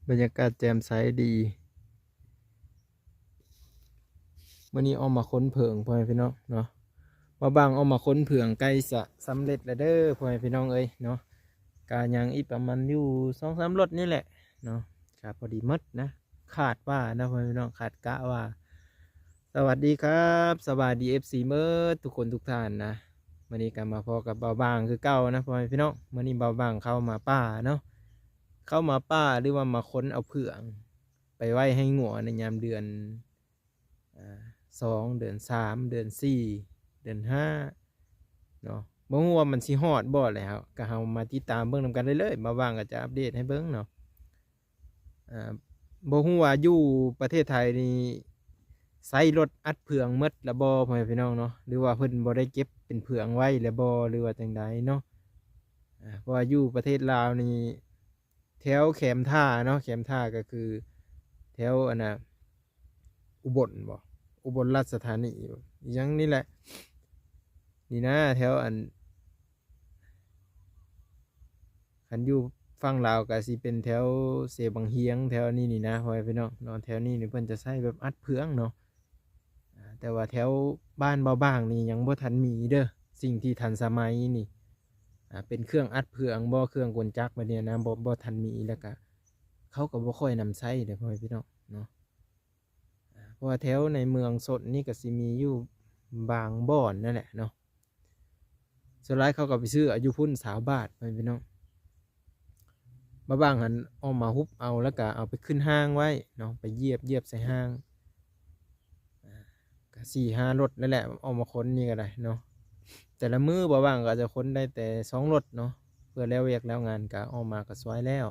ບັນຍາກາດແຈ່ມໃສດີ. ມື້ນີ້ອອກມາຂົນເຜິ້ງ ພໍ່ແມ່ພີ່ນ້ອງເນາະ, ບ່າວບ່າງອອກມາຂົນເຜິ້ງໃກ້ຈະສຳເລັດແລ້ວເດີ ພໍ່ແມ່ພີ່ນ້ອງເອີຍເນາະ. ກະຍັງອີກປະມານຢູ່ສອງສາມລົດນີ້ແຫຼະເນາະ, ກະພໍດີໝົດນະ ຄາດວ່ານະ ພໍ່ແມ່ພີ່ນ້ອງ, ຄາດກະວ່າ. ສະຫວັດດີຄັບ ສະບາຍດີ ເອັຟຊີ ເໝິດທຸກຄົນທຸກທ່ານນະ. ມື້ນີ້ກໍມາພໍ້ກັບບ່າວບ່າງຄືເກົ່ານະ ພໍ່ແມ່ພີ່ນ້ອງ. ມື້ນີ້ບ່າວບ່າງເຂົ້າມາປ່າເນາະ, ເຂົ້າມາປ່າ ຫຼືວ່າມາຂົນເອົາເຜິ້ງໄປໄວ້ໃຫ້ງົວໃນຍາມເດືອນ ອາ ສອງ ເດືອນສາມ ເດືອນສີ່ ເດືອນຫ້າເນາະ. ບໍ່ຮູ້ວ່າມັນຊິຮອດບໍ່ແຫຼະ, ເຮົາ ກໍເຮົາມາຕິດຕາມເບິ່ງນຳກັນເລີຍ. ບ່າວບ່າງກໍຈະອັບເດດໃຫ້ເບິ່ງເນາະ. ອ່າ ບໍ່ຮູ້ວ່າຢູ່ປະເທດໄທນີ້ໃຊ້ລົດອັດເຜິ້ງໝົດລະບໍ່ ພໍ່ແມ່ພີ່ນ້ອງເນາະ, ຫຼືວ່າເພິ່ນບໍ່ໄດ້ເກັບເປັນເຜິ້ງໄວ້ລະບໍ່ ຫຼືວ່າຈັ່ງໃດເນາະ. ອ່າ ເພາະວ່າຢູ່ປະເທດລາວນີ້ ແຖວແຄມທ່າເນາະ, ແຄມທ່າກໍຄືແຖວອັນນ່າ ອຸບົນບໍ ອຸບົນລາຊະທານີ ອີ່ຫຍັງນີ້ແຫຼະ ນີ້ນະ ແຖວອັນ ຄັນຢູ່ຝັ່ງລາວກໍຊິເປັນແຖວເຊບັງຮຽງ ແຖວນີ້ນີ້ນະ ພໍ່ແມ່ພີ່ນ້ອງເນາະ. ແຖວນີ້ນີ້ເພິ່ນຈະໃຊ້ແບບອັດເຜິ້ງເນາະ. ອາ ແຕ່ວ່າແຖວບ້ານບ່າວບ່າງນີ້ຍັງບໍ່ທັນມີເດີ ສິ່ງທີ່ທັນສະໄໝນີ້. ອາ ເປັນເຄື່ອງອັດເຜິ້ງບໍ ເຄື່ອງກົນຈັກແບບນີ້ນະ ບໍ່ ບໍ່ທັນມີ ແລ້ວກະເຂົາກໍບໍ່ຄ່ອຍນຳໃຊ້ເດີ ພໍ່ແມ່ພີ່ນ້ອງເນາະ. ອາ ເພາະວ່າແຖວໃນເມືອງຊົນນີ້ກໍຊິມີຢູ່ບາງບ່ອນນັ້ນແຫຼະເນາະ. ສ່ວນຫຼາຍເຂົາກໍໄປຊື້ເອົາຢູ່ພຸ້ນຊາວບາດ ພໍ່ແມ່ພີ່ນ້ອງ. ບ່າວບ່າງຫັ້ນເອົາມາຮຸບເອົາ ແລ້ວກໍເອົາໄປຂຶ້ນຮ່າງໄວ້ເນາະ, ໄປຢຽບ ຢຽບໃສ່ຮ່າງ. ອາ ກໍສີ່ຫ້າລົດນັ້ນແຫຼະ ເອົາມາຂົນນີ້ກໍໄດ້ເນາະ. ແຕ່ລະມື້ບ່າວບ່າງກໍຈະຂົນໄດ້ແຕ່ສອງລົດເນາະ, ເພື່ອແລ້ວວຽກແລ້ວງານກໍເອົາມາກໍຊ່ວຍແລ້ວ.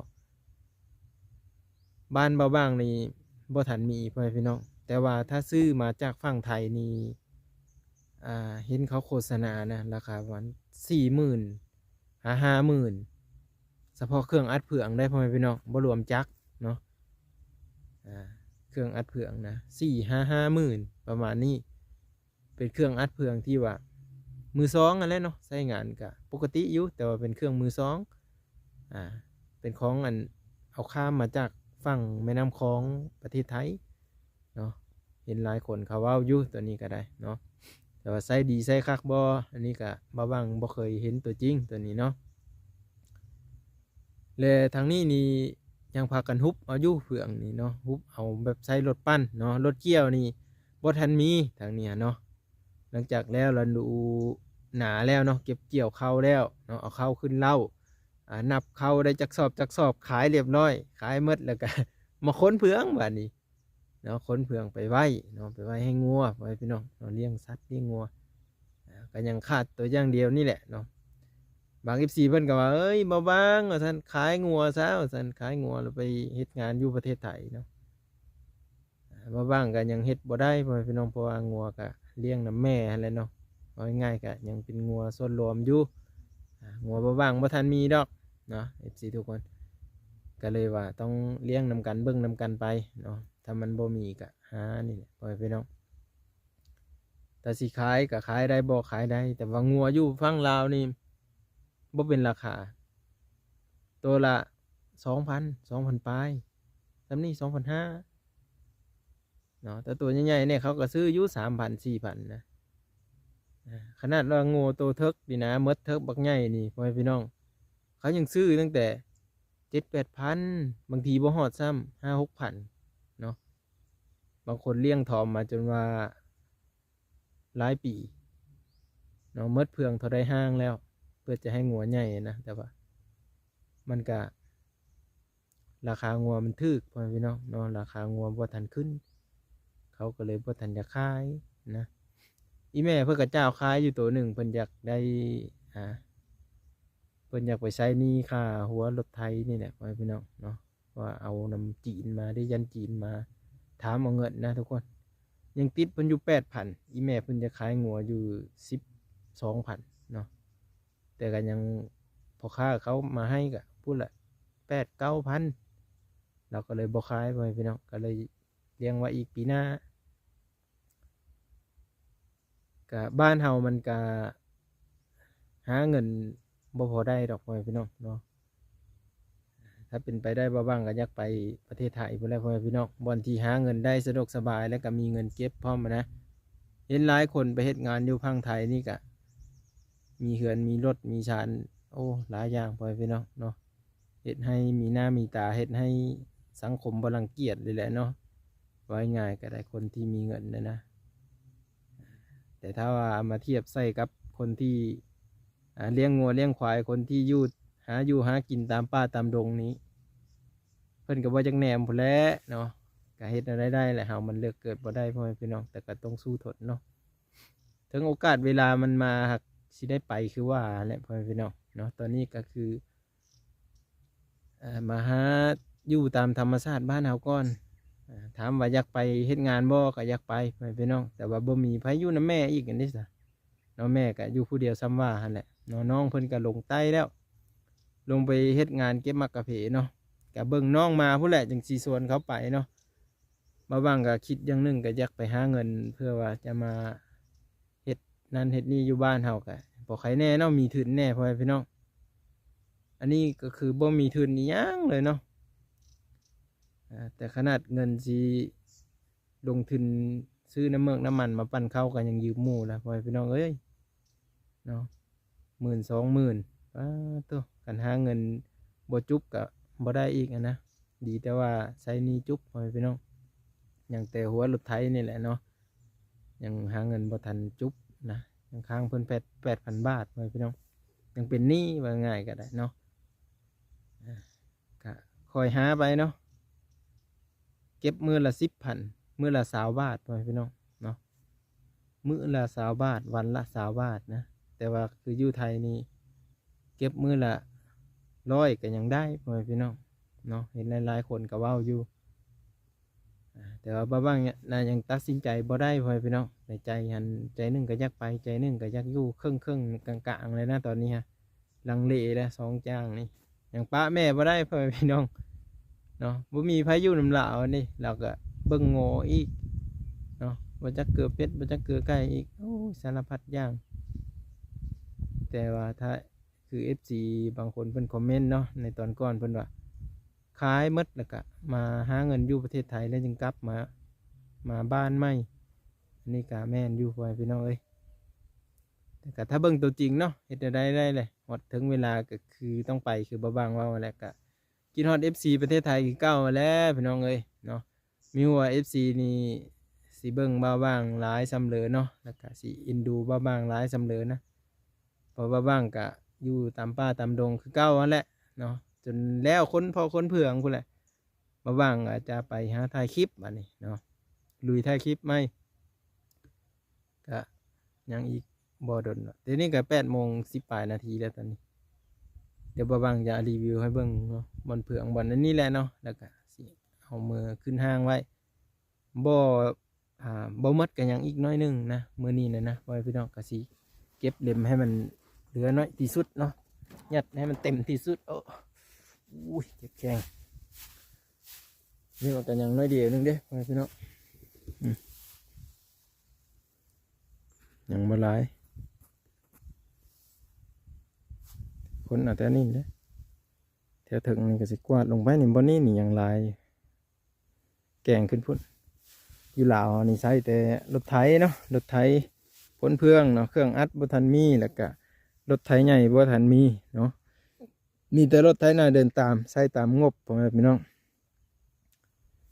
ບ້ານບ່າວບ່າງນີ້ບໍ່ທັນມີ ພໍ່ແມ່ພີ່ນ້ອງ, ແຕ່ວ່າຖ້າຊື້ມາຈາກຝັ່ງໄທນີ້ ອ່າ ເຫັນເຂົາໂຄສະນານະ ລາຄາປະມານສີ່ໝື່ນຫາຫ້າໝື່ນ ສະເພາະເຄື່ອງອັດເຜືອງໄດ໋ ພໍ່ແມ່ພີ່ນ້ອງ, ບໍ່ລວມຈັກເນາະ. ອ່າ ເຄື່ອງອັດເຜືອງນະ ສີ່ຫາຫ້າໝື່ນ ປະມານນີ້. ເປັນເຄື່ອງອັດເຜືອງທີ່ວ່າມືສອງຫັ້ນແຫຼະເນາະ, ໃຊ້ງານກະປົກກະຕິຢູ່ ແຕ່ວ່າເປັນເຄື່ອງມືສອງ ອ່າ ເປັນຂອງອັນ ເອົາຂ້າມມາຈາກຝັ່ງແມ່ນ້ຳຂອງປະເທດໄທເນາະ. ເຫັນຫຼາຍຄົນເຂົາເວົ້າຢູ່ໂຕນີ້ກໍໄດ້ເນາະ, ແຕ່ວ່າໃຊ້ດີໃຊ້ຄັກບໍ່ ອັນນີ້ກະບ່າວບ່າງບໍ່ເຄີຍເຫັນຕົວຈິງໂຕນີ້ເນາະ. ແລະທາງນີ້ນີ້ຍັງພາກັນຮຸບເອົາຢູ່ເຜືອງນີ້ເນາະ, ຮຸບເອົາແບບໃຊ້ລົດປັ່ນເນາະ, ລົດກ່ຽວນີ້ບໍ່ທັນມີທາງນີ້ເນາະ. ຫຼັງຈາກແລ້ວລະດູໜາແລ້ວເນາະ, ເກັບກ່ຽວເຂົ້າແລ້ວເນາະ, ເອົາເຂົ້າຂຶ້ນເລົ້າ ອາ ນັບເຂົ້າໄດ້ຈັກສອບຈັກສອບ ຂາຍລຽບຮ້ອຍ, ຂາຍໝົດແລ້ວກະມາຂົນເຜືອງບາດນີ້. ເນາະ, ຂົນເຜືອງໄປໄວ້ເນາະ, ໄປໄວ້ໃຫ້ງົວ ໄວ້ໃຫ້ພີ່ນ້ອງເນາະ, ລ້ຽງສັດລ້ຽງງົວ. ອາ ກໍຍັງຂາດຕົວຢ່າງດຽວນີ້ແຫຼະເນາະ. ບາງເອັຟຊີເພິ່ນກໍວ່າ ເອີຍ ບ່າວບ່າງ ວ່າຊັ້ນ, ຂາຍງົວຊະ ວ່າຊັ້ນ, ຂາຍງົວແລ້ວໄປເຮັດງານຢູ່ປະເທດໄທເນາະ. ອາ ບ່າວບ່າງກໍຍັງເຮັດບໍ່ໄດ້ ພໍ່ແມ່ພີ່ນ້ອງ, ເພາະວ່າງົວກໍລ້ຽງນຳແມ່ຫັ້ນແຫຼະເນາະ, ເວົ້າງ່າຍໆ ກໍຍັງເປັນງົວສ່ວນລວມຢູ່. ອາ ງົວບ່າວບ່າງບໍ່ທັນມີດອກເນາະ ເອັຟຊີທຸກຄົນ, ກໍເລີຍວ່າຕ້ອງລ້ຽງນຳກັນ ເບິ່ງນຳກັນໄປເນາະ. ຖ້າມັນບໍ່ມີກໍຫານີ້ແຫຼະ ພໍ່ແມ່ພີ່ນ້ອງ. ຖ້າຊິຂາຍກໍຂາຍໄດ້ ບໍ່ຂາຍໄດ້, ແຕ່ວ່າງົວຢູ່ຝັ່ງລາວນີ້ບໍ່ເປັນລາຄາ, ໂຕລະສອງພັນ ສອງພັນປາຍ, ສ່ຳນີ້ສອງພັນຫ້າເນາະ. ແຕ່ໂຕໃຫຍ່ໆນີ້ເຂົາກໍຊື້ຢູ່ສາມພັນ ສີ່ພັນນະ. ອາ ຂະໜາດວ່າງົວໂຕເຖິກນີ້ນະ, ໝົດເຖິກບັກໃຫຍ່ນີ້ ພໍ່ແມ່ພີ່ນ້ອງ, ເຂົາຍັງຊື້ຕັ້ງແຕ່ ເຈັດແປດພັນ, ບາງທີບໍ່ຮອດຊ້ຳ ຫ້າຫົກພັນເນາະ. ບາງຄົນລ້ຽງຖອມມາຈົນວ່າຫຼາຍປີເນາະ, ໝົດເຜືອງເທົ່າໃດຮ່າງແລ້ວ ເພື່ອຈະໃຫ້ງົວໃຫຍ່ນະ, ແຕ່ວ່າມັນກະ ລາຄາງົວມັນຖືກ ພໍ່ແມ່ພີ່ນ້ອງເນາະ, ລາຄາງົວບໍ່ທັນຂຶ້ນ ເຂົາກໍເລີຍບໍ່ທັນຢາກຂາຍນະ. ອີ່ແມ່ເພິ່ນກໍຈ້າວຂາຍຢູ່ໂຕໜຶ່ງ, ເພິ່ນຢາກໄດ້ ອ່າ ເພິ່ນຢາກໄປໃຊ້ໜີ້ຄ່າຫົວລົດໄຖນີ້ແຫຼະ ພໍ່ແມ່ພີ່ນ້ອງເນາະ, ວ່າເອົານຳຈີນມາເດ້, ຢ້ານຈີນມາຖາມເອົາເງິນນະທຸກຄົນ. ຍັງຕິດເພິ່ນຢູ່ແປດພັນ, ອີ່ແມ່ເພິ່ນຈະຂາຍງົວຢູ່ສິບສອງພັນເນາະ, ແຕ່ກໍຍັງ ພໍ່ຄ້າເຂົາມາໃຫ້ກໍພຸ້ນລະແປດເກົ້າພັນ, ລາວກໍເລີຍບໍ່ຂາຍ ພໍ່ແມ່ພີ່ນ້ອງ, ກໍເລີຍລ້ຽງໄວ້ອີກປີໜ້າ. ກະບ້ານເຮົາມັນກະຫາເງິນບໍ່ພໍໄດ້ດອກ ພໍ່ແມ່ພີ່ນ້ອງເນາະ. ຖ້າເປັນໄປໄດ້ ບ່າວບ່າງກໍຢາກໄປປະເທດໄທພຸ້ນແຫຼະ ພໍ່ແມ່ພີ່ນ້ອງ, ບ່ອນທີ່ຫາເງິນໄດ້ສະດວກສະບາຍ ແລ້ວກໍມີເງິນເກັບພ້ອມນະ. ເຫັນຫຼາຍຄົນໄປເຮັດງານຢູ່ຝັ່ງໄທນີ້ກໍມີເຮືອນ ມີລົດ ມີຊານ ໂອ້ ຫຼາຍຢ່າງ ພໍ່ແມ່ພີ່ນ້ອງເນາະ, ເຮັດໃຫ້ມີໜ້າມີຕາ ເຮັດໃຫ້ສັງຄົມບໍ່ລັງກຽດນີ້ແຫຼະເນາະ. ເວົ້າງ່າຍໆ ກໍໄດ້ ຄົນທີ່ມີເງິນນະນະ. ແຕ່ຖ້າວ່າເອົາມາທຽບໃສ່ກັບຄົນທີ່ ອ່າ ລ້ຽງງົວລ້ຽງຄວາຍ ຄົນທີ່ຢູ່ ຫາຢູ່ຫາກິນຕາມປ່າຕາມດົງນີ້ ເພິ່ນກໍບໍ່ຈັກແນມພຸ້ນແຫຼະເນາະ. ກໍເຮັດແນວໃດໄດ້ແຫຼະ ເຮົາມັນເລືອກເກີດບໍ່ໄດ້ ພໍ່ແມ່ພີ່ນ້ອງ, ແຕ່ກໍຕ້ອງສູ້ທົນເນາະ. ເຖິງໂອກາດເວລາມັນມາ ຫາກຊິໄດ້ໄປຄືວ່າແຫຼະ ພໍ່ແມ່ພີ່ນ້ອງເນາະ. ຕອນນີ້ກໍຄື ເອີ ມາຫາຢູ່ຕາມທຳມະຊາດບ້ານເຮົາກ່ອນ. ເອີ ຖາມວ່າຢາກໄປເຮັດງານບໍ່ ກໍຢາກໄປ ພໍ່ແມ່ພີ່ນ້ອງ, ແຕ່ວ່າບໍ່ມີໃຜຢູ່ນຳແມ່ອີກຫັ້ນເດ້ຊະເນາະ. ແມ່ກໍຢູ່ຜູ້ດຽວສ່ຳວ່າຫັ້ນແຫຼະເນາະ. ນ້ອງເພິ່ນກໍລົງໃຕ້ແລ້ວ ລົງໄປເຮັດງານເກັບໝາກກາເພເນາະ, ກໍເບິ່ງນ້ອງມາພຸ້ນແຫຼະ ຈັ່ງຊິຊວນເຂົາໄປເນາະ. ບ່າວບ່າງກໍຄິດຢ່າງໜຶ່ງ ກໍຢາກໄປຫາເງິນ ເພື່ອວ່າຈະມາເຮັດນັ້ນເຮັດນີ້ຢູ່ບ້ານເຮົາ ກໍພໍໄຄແດ່ເນາະ, ມີທຶນແດ່ ພໍ່ແມ່ພີ່ນ້ອງ. ອັນນີ້ກໍຄືບໍ່ມີທຶນອີ່ຫຍັງເລີຍເນາະ. ອ່າ ແຕ່ຂະໜາດເງິນຊິລົງທຶນຊື້ນ້ຳເມືອກນ້ຳມັນມາປັ່ນເຂົ້າ ກໍຍັງຢືມໝູ່ລະ ພໍ່ແມ່ພີ່ນ້ອງເອີຍເນາະ. ໝື່ນສອງໝື່ນ ປາໂທ້ ຄັນຫາເງິນບໍ່ຈຸບກໍບໍ່ໄດ້ອີກຫັ້ນນະ. ດີແຕ່ວ່າໃຊ້ໜີ້ຈຸບ ພໍ່ແມ່ພີ່ນ້ອງ, ຍັງແຕ່ຫົວລົດໄຖນີ້ແຫຼະເນາະ, ຍັງຫາເງິນບໍ່ທັນຈຸບນະ, ຍັງຄ້າງເພິ່ນແປດ ແປດພັນບາດ ພໍ່ແມ່ພີ່ນ້ອງ, ຍັງເປັນໜີ້ ວ່າງ່າຍກໍໄດ້ເນາະ. ອ່າ ກະຄ່ອຍຫາໄປເນາະ, ເກັບມື້ລະສິບພັນ ມື້ລະຊາວບາດ ພໍ່ແມ່ພີ່ນ້ອງເນາະ, ມື້ລະຊາວບາດ ວັນລະຊາວບາດນະ. ແຕ່ວ່າຄືຢູ່ໄທນີ້ ເກັບມື້ລະຮ້ອຍກໍຍັງໄດ້ ພໍ່ແມ່ພີ່ນ້ອງເນາະ, ເຫັນຫຼາຍໆຄົນກໍເວົ້າຢູ່. ອ່າ ແຕ່ວ່າບ່າວບ່າງນະ ຍັງຕັດສິນໃຈບໍ່ໄດ້ ພໍ່ແມ່ພີ່ນ້ອງ, ໃນໃຈຫັ້ນ ໃຈໜຶ່ງກໍຢາກໄປ ໃຈໜຶ່ງກໍຢາກຢູ່ ເຄິ່ງໆ ກາງໆ ເລີຍນະຕອນນີ້ຮະ. ລັງເລແລ້ວ ສອງຢ່າງນີ້ ຍັງປະແມ່ບໍ່ໄດ້ ພໍ່ແມ່ພີ່ນ້ອງເນາະ, ບໍ່ມີໃຜຢູ່ນຳລາວນີ້ ລາວກໍເບິ່ງງົວອີກເນາະ, ບໍ່ຈັກເກືອເປັດ ບໍ່ຈັກເກືອໄກ່ອີກ ໂອ້ຍ ສາລະພັດຢ່າງ. ແຕ່ວ່າຖ້າຄືເອັຟຊີບາງຄົນເພິ່ນຄອມເມັນເນາະ ໃນຕອນກ່ອນ ເພິ່ນວ່າຂາຍໝົດ ແລ້ວກະມາຫາເງິນຢູ່ປະເທດໄທ ແລ້ວຈຶ່ງກັບມາ ມາບ້ານໃໝ່. ອັນນີ້ກະແມ່ນຢູ່ ພໍ່ແມ່ພີ່ນ້ອງເອີຍ. ແຕ່ກະຖ້າເບິ່ງຕົວຈິງເນາະ ເຮັດແນວໃດໄດ້ແຫຼະ, ຮອດເຖິງເວລາກໍຄືຕ້ອງໄປ ຄືບ່າວບ່າງເວົ້າຫັ້ນແຫຼະ. ກະຄິດຮອດເອັຟຊີປະເທດໄທຄືເກົ່າຫັ້ນແຫຼະ ພີ່ນ້ອງເອີຍເນາະ. ມີຫົວເອັຟຊີນີ້ຊິເບິ່ງບ່າວບ່າງຫຼາຍສ່ຳເລີເນາະ, ແລ້ວກະຊິເອັນດູບ່າວບ່າງຫຼາຍສ່ຳເລີນະ. ເພາະບ່າວບ່າງກະຢູ່ຕາມປ່າຕາມດົງຄືເກົ່າຫັ້ນແຫຼະເນາະ, ຈົນແລ້ວຄົນພໍ່ຄົນເຜືອງພຸ້ນແຫຼະ. ບ່າວບ່າງອາດຈະໄປຫາຖ່າຍຄລິບບາດນີ້ເນາະ, ລຸຍຖ່າຍຄລິບໃໝ່. ກະຍັງອີກບໍ່ດົນດອກ, ດຽວນີ້ກະແປດໂມງສິບປາຍນາທີແລ້ວຕອນນີ້. ດຽວບ່າວບ່າງຈະຣີວິວໃຫ້ເບິ່ງເນາະ, ບ່ອນເຜືອງ ບ່ອນອັນນີ້ແຫຼະເນາະ, ແລ້ວກະຊິເອົາມືຂຶ້ນຫ້າງໄວ້. ບໍ່ ອ່າ ບໍ່ໝົດກໍຍັງອີກໜ້ອຍໜຶ່ງນະ ມື້ນີ້ນະນະ ພໍ່ແມ່ພີ່ນ້ອງ. ກໍຊິເກັບເຫຼັມໃຫ້ມັນເຫຼືອໜ້ອຍທີ່ສຸດເນາະ, ຍັດໃຫ້ມັນເຕັມທີ່ສຸດ. ໂອ້ ໂອ້ຍ ເຈັບແຂ້ງ. ນີ້ມັນກໍຍັງໜ້ອຍດຽວໜຶ່ງເດ້ ພໍ່ແມ່ພີ່ນ້ອງ, ອືມ ຍັງບໍ່ຫຼາຍ. ຄົນເອົາແຕ່ນີ້ເດ້, ແຖວເທິງນີ້ກໍຊິກວາດລົງໄປນີ້, ບ່ອນນີ້ນີ້ຍັງຫຼາຍ. ແກງຂຶ້ນພຸ້ນ. ຢູ່ລາວເຮົານີ້ໃຊ້ແຕ່ລົດໄຖເນາະ, ລົດໄຖພົ້ນເຟືອງເນາະ, ເຄື່ອງອັດບໍ່ທັນມີ, ແລ້ວກະລົດໄຖໃຫຍ່ບໍ່ທັນມີເນາະ, ມີແຕ່ລົດໄຖໜ້າເດີນຕາມ ໃຊ້ຕາມງົບ ພໍ່ແມ່ພີ່ນ້ອງ.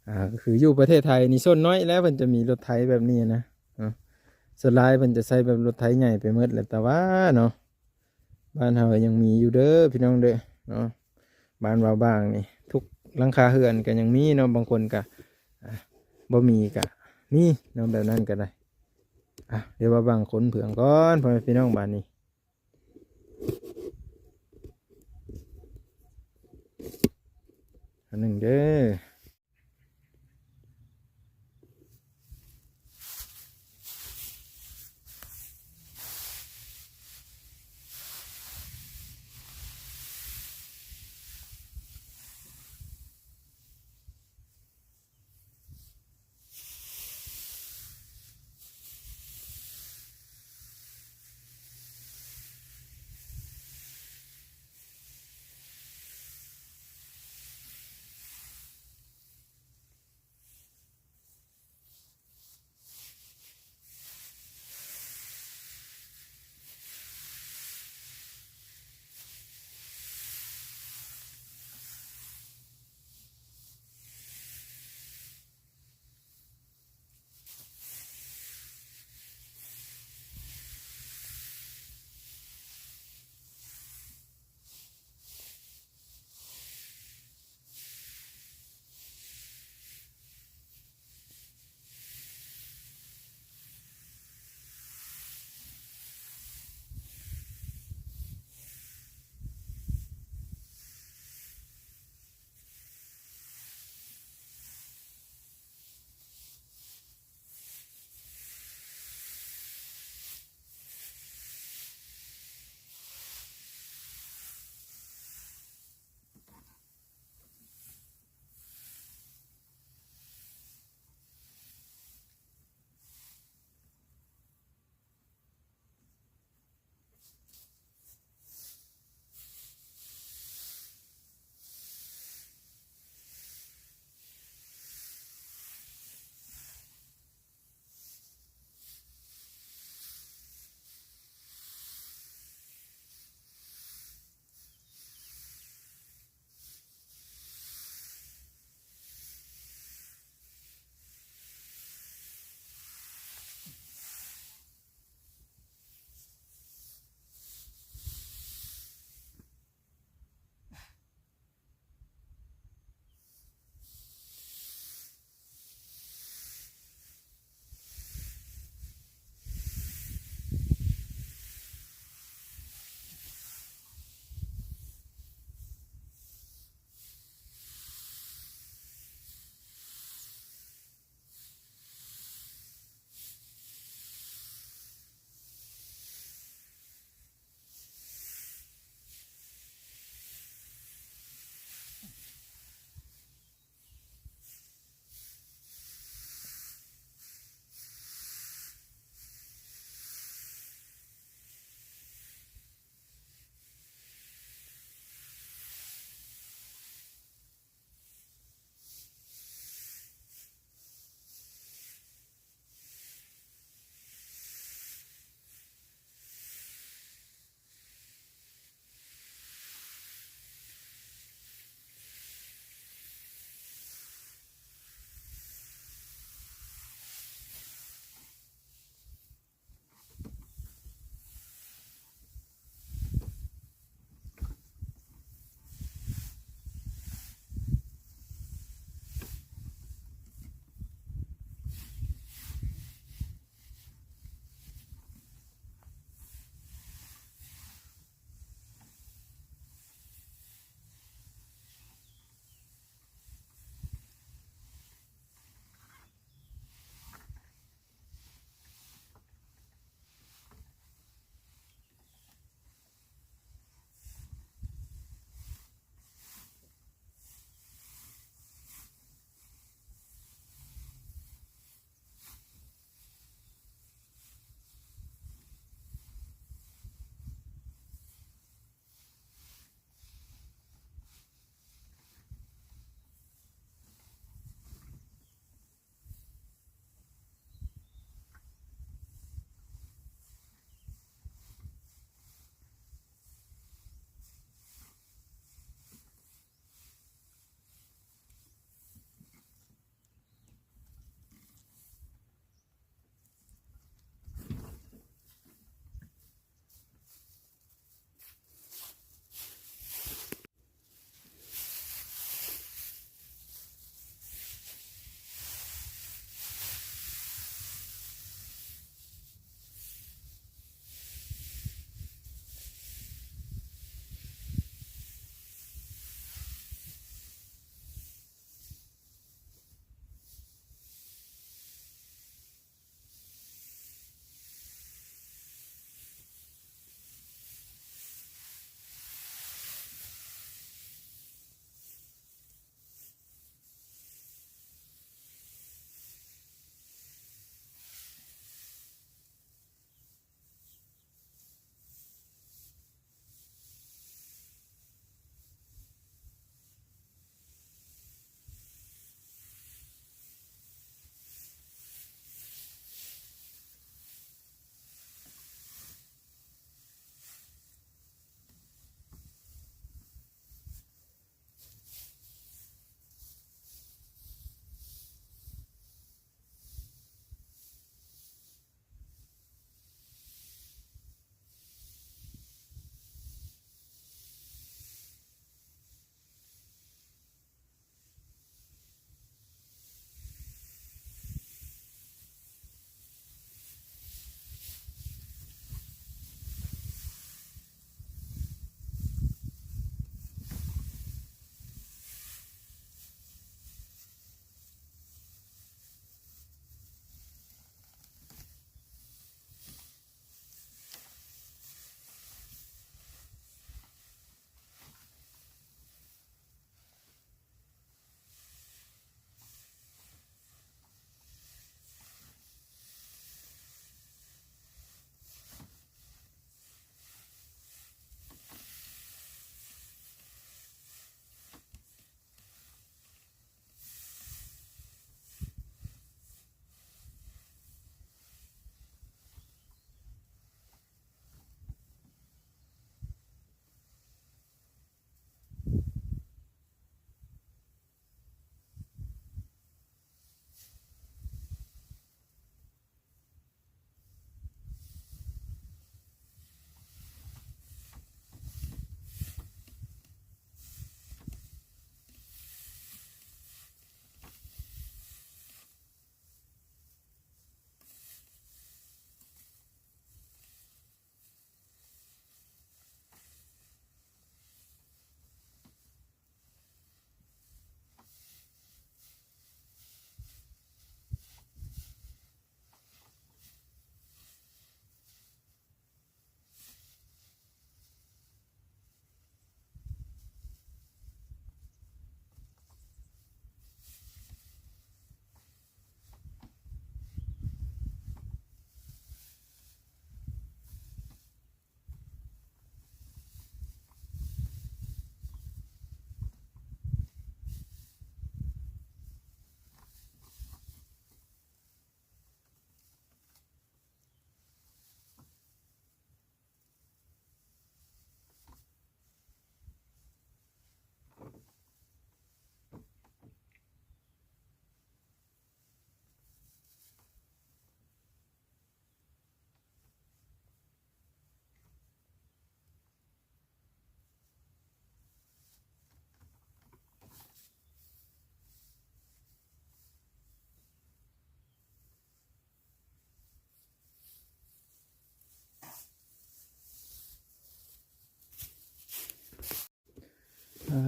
ອ່າ ກໍຄືຢູ່ປະເທດໄທນີ້ ສ່ວນໜ້ອຍແລ້ວເພິ່ນຈະມີລົດໄຖແບບນີ້ນະເນາະ, ສ່ວນຫຼາຍເພິ່ນຈະໃຊ້ແບບລົດໄຖໃຫຍ່ໄປໝົດແລ້ວ. ແຕ່ວ່າເນາະ ບ້ານເຮົາຍັງມີຢູ່ເດີພີ່ນ້ອງເດີເນາະ, ບ້ານເວົ້າບາງນີ້ ທຸກຫຼັງຄາເຮືອນກໍຍັງມີເນາະ, ບາງຄົນກໍ ອ່າ ບໍ່ມີກໍມີເນາະ, ແບບນັ້ນກໍໄດ້. ອ່ະ ດຽວວ່າບາງຄົນເຜືອງກ່ອນ ພໍ່ແມ່ພີ່ນ້ອງ, ບາດນີ້ ອັນໜຶ່ງເດີ.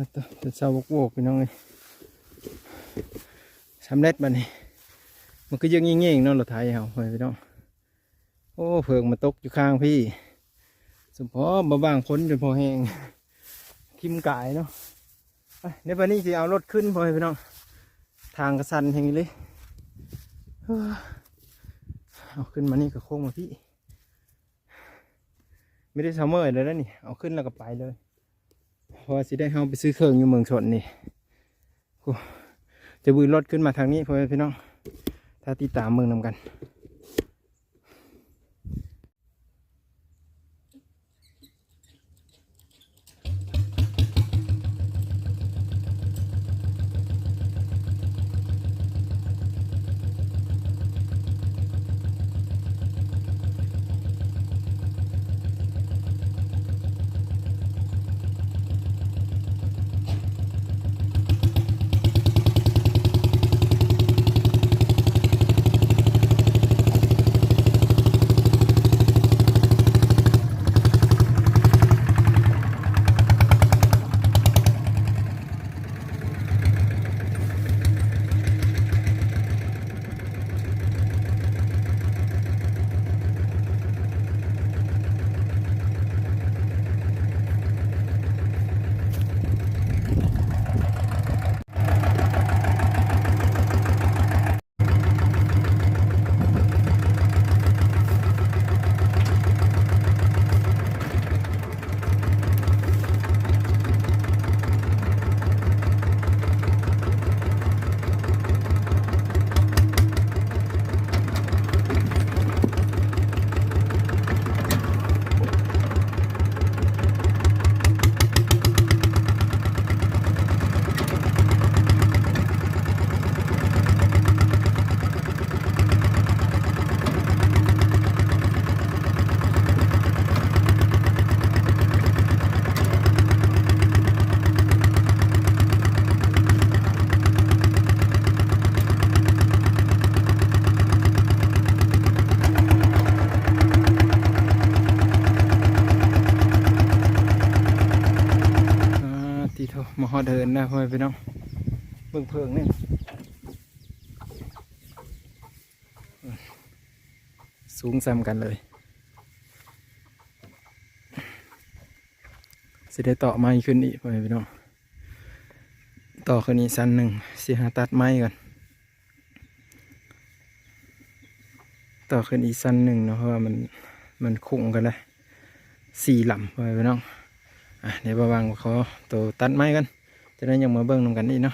ເປັນເສົາໂບກໆ ພີ່ນ້ອງເອີຍ. ສຳເລັດບັດນີ້ ມັນຄືເຍືອງແຍງເນາະ ລົດໄຖເຮົາ ພໍ່ແມ່ພີ່ນ້ອງ. ໂອ້ ເຜິ້ງມາຕົກຢູ່ຂ້າງພີ້ ສົມພໍບໍ່ບາງຝົນຈົນພໍແຫ້ງ ທິ່ມກາຍເນາະ. ໄປ ໃນບັດນີ້ຊິເອົາລົດຂຶ້ນ ພໍ່ແມ່ພີ່ນ້ອງ ທາງກະຊັນແຮງອີ່ຫຼີ. ເອີ ເອົາຂຶ້ນມານີ້ກະໂຄ້ງມາພີ້ ມີແຕ່ຊາວເມີ້ຍແລ້ວນີ້ ເອົາຂຶ້ນແລ້ວກະໄປເລີຍ. ເພາະວ່າຊິໄດ້ເຮົາໄປຊື້ເຄື່ອງຢູ່ເມືອງຊົນນີ້ ໂອ້ ຈະບືນລົດຂຶ້ນມາທາງນີ້ ພໍ່ແມ່ພີ່ນ້ອງ ຖ້າຕິດຕາມເບິ່ງນຳກັນ. ອາ ຕິໂທ ມາຮອດເຮືອນແລ້ວ ພໍ່ແມ່ພີ່ນ້ອງ ເບິ່ງເຜິ້ງນີ້ ສູງສ່ຳກັນເລີຍ. ຊິໄດ້ຕໍ່ໄມ້ຂຶ້ນອີກ ພໍ່ແມ່ພີ່ນ້ອງ ຕໍ່ຂຶ້ນອີກຊັ້ນໜຶ່ງ ຊິຫາຕັດໄມ້ກ່ອນ ຕໍ່ຂຶ້ນອີກຊັ້ນໜຶ່ງເນາະ ເພາະວ່າມັນ ມັນຄຸງກັນໄດ໋ ສີ່ລຳ ພໍ່ແມ່ພີ່ນ້ອງ. ອ່ະ ດຽວບ່າວຫວ່າງຂໍໂຕຕັດໄມ້ກ່ອນ ຈະໄດ້ຍັງມາເບິ່ງນຳກັນອີກເນາະ.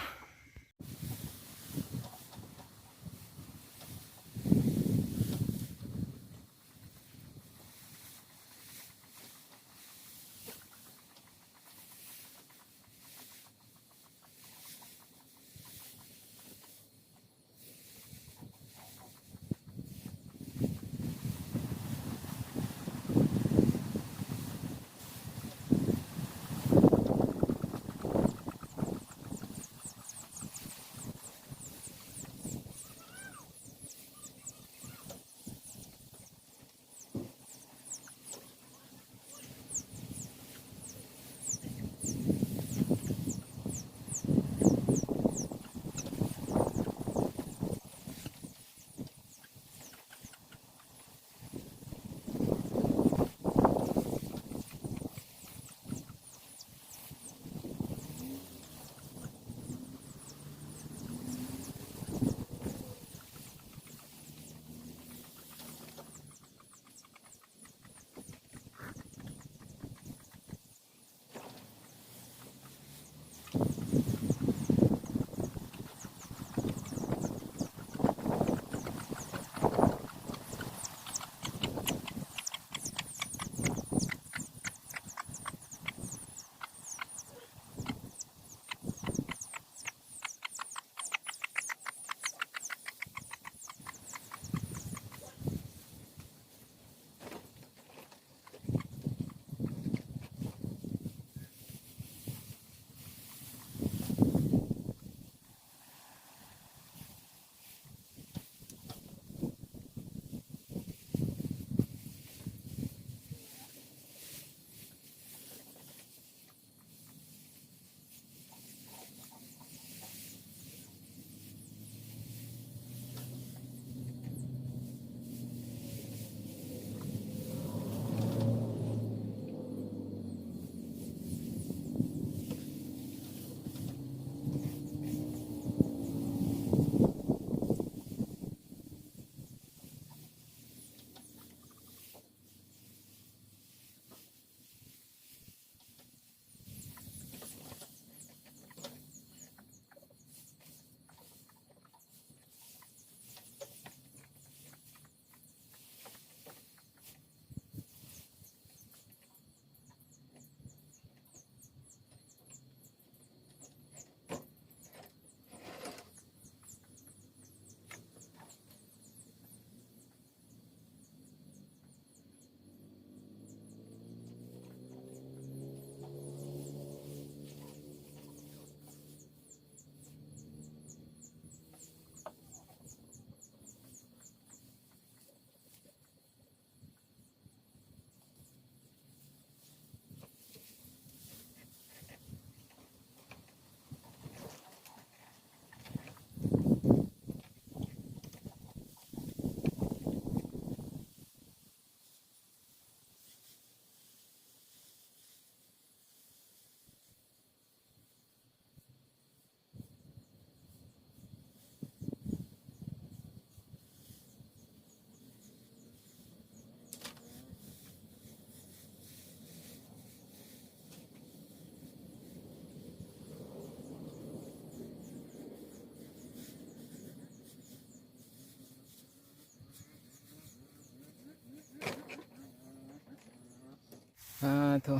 ສາທຸ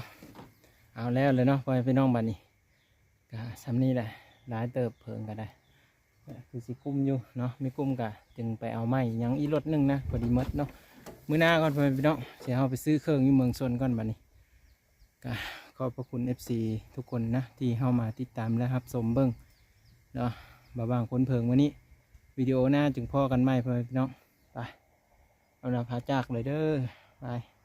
ເອົາແລ້ວເລີຍເນາະ ພໍ່ແມ່ພີ່ນ້ອງ ບັດນີ້ກະຊ່ຳນີ້ແຫຼະ ຫຼາຍເຕີບເຜິ້ງກະໄດ້ ຄືຊິກຸ້ມຢູ່ເນາະ ມີກຸ້ມກະຈຶ່ງໄປເອົາໄມ້ຫຍັງອີກລົດໜຶ່ງນະ ພໍດີໝົດເນາະ ມື້ໜ້າກ່ອນ ພໍ່ແມ່ພີ່ນ້ອງ ຊິເຮົາໄປຊື້ເຄື່ອງຢູ່ເມືອງຊົນກ່ອນ ບັດນີ້ກະຂອບພະຄຸນເອັຟຊີທຸກຄົນນະ ທີ່ເຮົາມາຕິດຕາມ ແລະ ຮັບຊົມເບິ່ງເນາະ ບ່າວບາງຄົນເຜິ້ງມື້ນີ້ ວິດີໂອໜ້າຈຶ່ງພໍ້ກັນໃໝ່ ພໍ່ແມ່ພີ່ນ້ອງ ໄປ ອຳລາພາຈາກເລີຍເດີ ບາຍ.